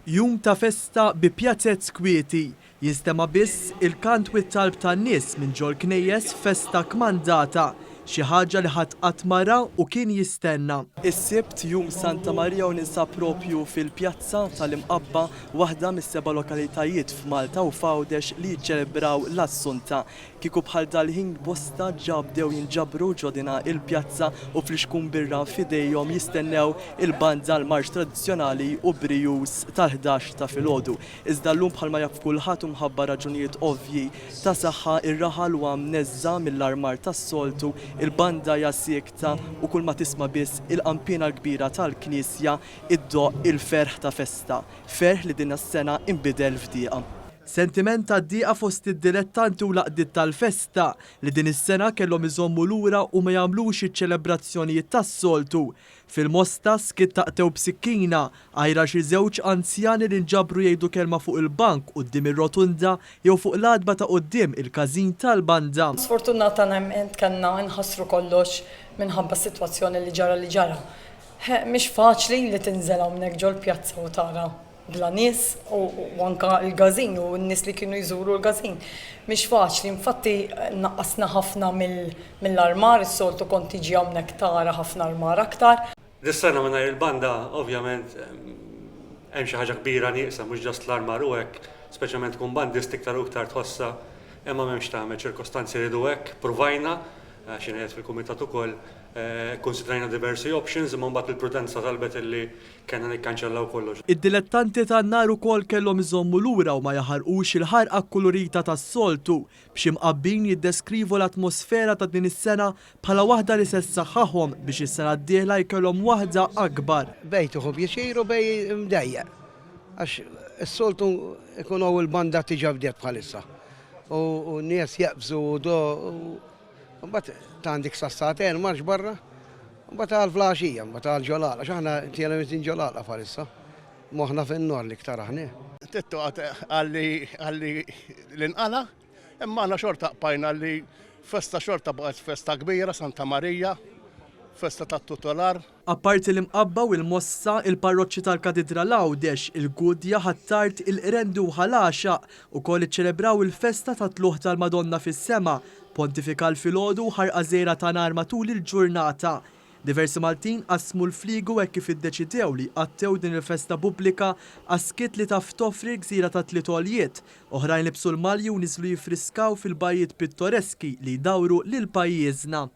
Jum ta' festa bi pjazez kwieti, jinstema' biss il-kant u t-talb tan-nies minn ġol-knejjes f'festa kmandata, xi ħaġa li ħadd qatt ma ra u kien jistenna. Is-Sibt, Jum Santa Marija u ninsab propju fil-pjazza tal-Imqabba, waħda mis-seba' lokalitajiet f'Malta u f'Għawdex li jiċċelebraw l-Assunta. Kieku bħal dal-ħin bosta ġa bdew jinġabru ġo dina il-pjazza u flixkun birra f'idejhom jistennew il-banda l-marċ tradizzjonali u brijuż tal-ħdax ta' filgħodu. Iżda llum bħalma jaf kulħadd u mħabba raġunijiet ovvji ta' saħħa ir-raħal huwa mneżża' mill-armar tas-soltu, il-banda hija siekta u kull ma tisma' biss il-qanpiena l-kbira tal-knisja iddoqq il-ferħ ta' festa. Ferħ li din is-sena inbidel f'dieqa. Sentiment ta' dieqa fost id-dilettanti u l-għaqdiet tal-festa li din is-sena kellhom iżommu lura u ma jagħmlux iċ-ċelebrazzjonijiet tas-soltu. Fil-Mosta skiet taqtew b'sikkina, għajr għal xi żewġ anzjani li nġabru jgħidu kelma fuq il-bank quddiem ir-Rotunda jew fuq l-għatba ta' quddiem il-każin tal-banda. Sfortunatament kellna nħassru kollox minħabba s-sitwazzjoni li ġara li ġara. Mhix faċli li tinżel hawnhekk ġol-pjazza u tara bla nies u anke l-każin u n-nies li kienu jżuru l-każin. Mhix faċli, infatti naqqasna ħafna mill-armar, is-soltu kont tiġi hawnhekk tara ħafna armar aktar. Dis-sena mingħajr il-banda ovvjament hemm xi ħaġa kbira nieqsa mhux just l-armar u hekk, speċjalment tkun bandist iktar u iktar tħossha imma m'hemmx x'tagħmel ċirkostanzi jridu hekk, pruvajna għax jien qiegħed fil-kumitat ukoll, kkunsidrajna diversi options imma mbagħad il-prudenza talbet illi Kellna nikkanċellaw kollox. Id-dilettanti tan-nar ukoll kellhom iżommu lura u ma jaħarqux il-ħarqa kkulurita tas-soltu, b'xi mqabbin jiddeskrivu l-atmosfera ta' din is-sena bħala waħda li se ssaħħaħhom biex is-sena d-dieħla jkollhom waħda akbar. Bej tieħu pjaċir u bej imdejjaq għax is-soltu ikun hawn il-banda diġà bdiet bħalissa u n-nies jeqbżu u do u mbagħad ta' għandek sas-sagħtejn marx barra. Mbagħad għal fl-għaxija, mbagħad għal ġol-għalqa, għax aħna tiegħna mitin ġol-għalqa bħalissa. Moħħna fin-nor l-iktar aħna. Tittu għalli għalli l-inqala, imma aħna xorta qpajna li festa xorta baqgħet festa kbira Santa Marija, festa tat-tutolar. Apparti l-Imqabba u l-Mossa, il-parroċċi tal-Katidral Għawdex, il-Gudja, Ħ'Attard, il-Qrendi u Ħal Għaxaq ukoll iċċelebraw il-festa tat-Tlugħ tal-Madonna fis-Sema Pontifikal filgħodu u ħarqa żgħira ta' nar matul il-ġurnata. Diversi Maltin qasmu l-fliegu hekk kif iddeċidew li jqattgħu din il-festa pubblika għas-skiet li taf toffri l-gżira tat-Tliet Għoljiet. Oħrajn libsu l-malji u niżlu jiffriskaw fil-bajjiet pittoreski li jdawru lil pajjiżna.